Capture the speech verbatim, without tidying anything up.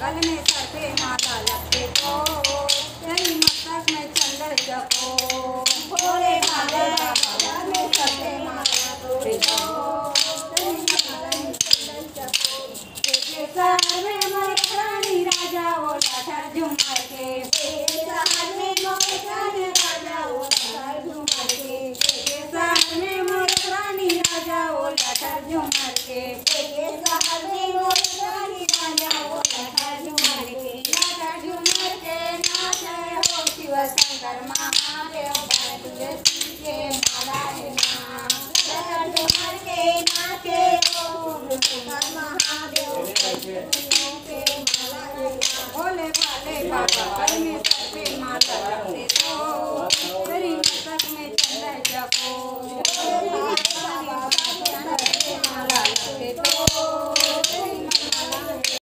गल में सर पे माला लपेटो, तेरी मस्तक में चंदन जपो। भोले भाले बाबा, गल में सर पे माला लपेटो, तेरी मस्तक में चंदन जपो। के शहर में मोर रानी राजा ओला ठर झुमर के, के शहर में मोर रानी राजा ओला ठर झुमर के, के शहर में मोर रानी राजा ओला ठर झुमर के, के शहर में मोर रानी राजा ओला ठर झुमर के, ठर झुमर के नाचे हो शिव शंकर महादेव, तुलसी के माला है ना, ठर झुमर के नाचे हो शंकर महादेव, तुलसी के माला है ना। भोले भाले बाबा परमेश्वर के माला जपते